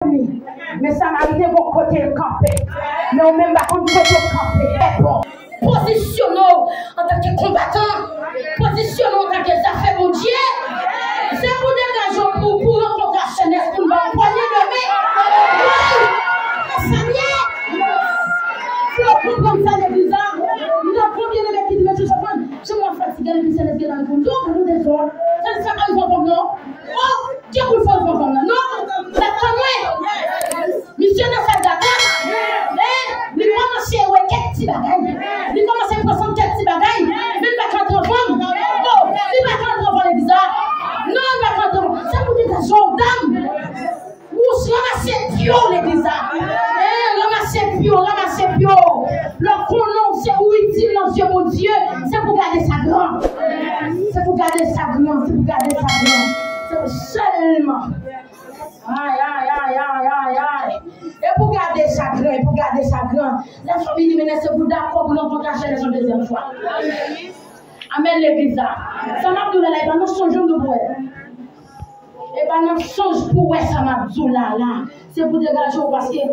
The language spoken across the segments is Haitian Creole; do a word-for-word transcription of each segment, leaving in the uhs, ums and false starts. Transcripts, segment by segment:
Men Samari te gon kote l kanpe. Men ou menm pa konn kote w kanpe. Pozisyone w antanke konbatan. Pozisyone w antanke zafè Bondye. Se pou degaje w pou, pou rankontre ak Channess pou n ba w pwanye de men. Wi! Mezanmi! Fò w konprann sa legliz la. M t ap pran byeneme ki di, "Mesye Sofran, jan mwen fatige depi Channess gen nan l pou m di w, gade w dezòd. Channess pa ka rive anvan m non." Oh! Ki pou l fè anvan m nan? Non! L ap tann mwen! Misye nan sal datak, men li kòmanse wè kèk ti bagay. Li kòmanse pran sant kèk ti bagay. Men li pa ka antre anvan m. Oh, li pa ka antre anvan legliz la. Non, li pa ka antre anvan. Se pou degaje w, dam. Ou ranmase pye w legliz la. Eh, ranmase pye w, ranmase pye w. Lè w konnen w se ou itil nan zye Bondye, se pou gade sa gran. Se pou gade sa gran, se pou gade sa gran. Se pou sèlman. Ay, ay, ay, ay, ay, ay. E pou gade sa gran, e pou gade sa gran. Lè fanmi li mennen se pou dakò pou rankontre ak Channess yon dezyèm fwa. Amèn, legliz la. Sa m ap di w la, la, e pa nan sonj ou dwe wè. E pa nan sonj pou wè sa m ap di w la, la. Se pou degaje w, paske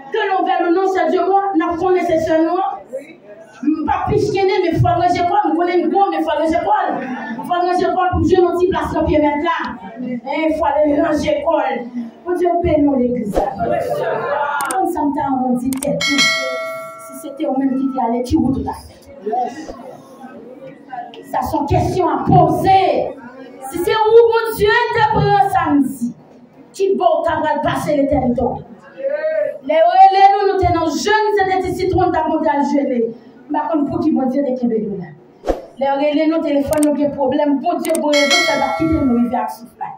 ke nou vle nou non, se Dye bon, n ap konnen se sè nou an. M pa plis ke li, men fò l ranje kò l. M konnen m gwo, men fò l ranje kò l. Fò l ranje kò l pou m jwenn yon ti plas nan pye mèt la. Eh, fò l ranje kò l. Bondye beni w, legliz la. Konn sa m ta awondi tèt ou. Si se te ou menm ki te ale, ki wout ou ta fè? Sa se yon kesyon a poze. Si se ou Bondye te pran samdi, ki bò w ta pral pase letènite w? Lè yo rele nou, nou te nan jèn, se te ti sitwon n t ap monte al jene. M pa konn pou ki Bondye te kenbe nou la. Lè yo rele nou, telefòn nou gen pwoblèm, Bondye gon rezon, sa l pa kite nou rive ak souf la.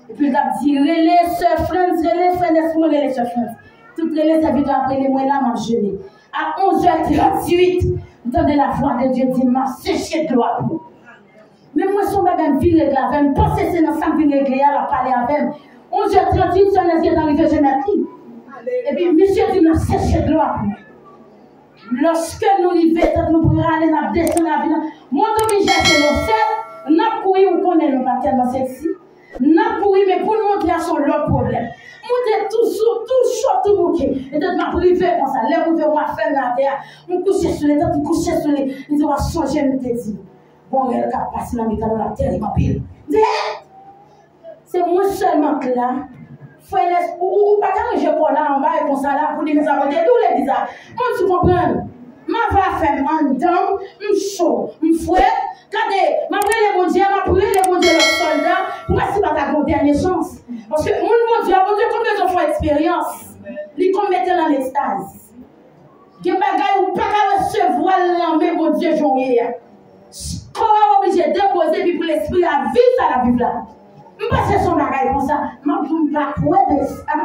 Epi l t ap di, "Rele sè Frantz, rele frè Nèsmon, rele sè Frantz." Tout rele sèvitè ap rele, mwen la, m ap jene. A onz è tranntuit, m tande lavwa de Dye di m, "M ap seche dlo a pou ou." Men mwen, se yon bagay m vin regle avè m. M panse se nan sa m vin regle a, l ap pale avè m. Onz è tranntuit, sè Nès gentan rive jemèt li. Epi misye di m l ap seche dlo a pou mwen. Lòske nou rive, tant nou prale, n ap desann ravin nan. Moto Mijè se yon sèt, n ap kouri, ou konnen nou pa tèlman seksi. N ap kouri, men pou n monte a, se yon lòt pwoblèm. Monte tou sou, tou cho, tou bouke. E tant m ap rive konsa, lè m rive, m ap fè m atè a. M kouche sou li, tant m kouche sou li. Li di, "W ap sonje m te di w." Gon rèl k ap pase nan mitan nou l ap tèrib anpil. M di, "Hè?" Se mwen sèlman k la. Frè Nès, ou, ou, ou pa ka ranje kò w la anba e konsa la pou di, "Men sa Bondye di w legliz la." Mwen di, "Konprann. M ava fè m anndan m, m cho, m frèt. Gade, m ap rele Bondye, m ap rele Bondye lòt sòlda, pou wè si pa ta gon dènye chans." Paske moun Bondye a, Bondye konn bezwen fè eksperyans. Li konn mete l an ekstaz. Gen bagay ou pa ka resevwa l nan men Bondye jan w ye a. Kò a oblije depoze epi pou lespri a viv sa l ap viv la. M panse se yon bagay konsa. M ap di w m pa kwè de sa.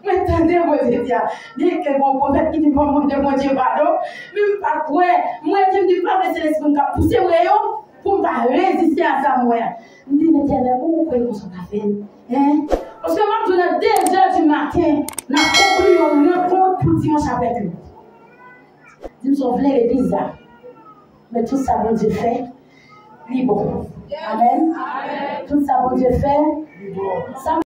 Mwen tande Bondye di a. Byenke gon pwovèb ki di pa moun de Bondye padon. Men m pa kwè. Mwen di m di m pa vle se lespri m k ap pouse m rele w. Pou m pa reziste a sa m wè a. M di, "Letènèl, ou, ou kwè konsa w ka fè l? Hein?" Paske m ap di w nan de zè di maten, n ap konkli yon rankont pou dimanch apre demen. Di m sa w vle legliz la. Men tout sa Bondye fè, li bon. Amèn. Tout sa Bondye fè, li bon. Sa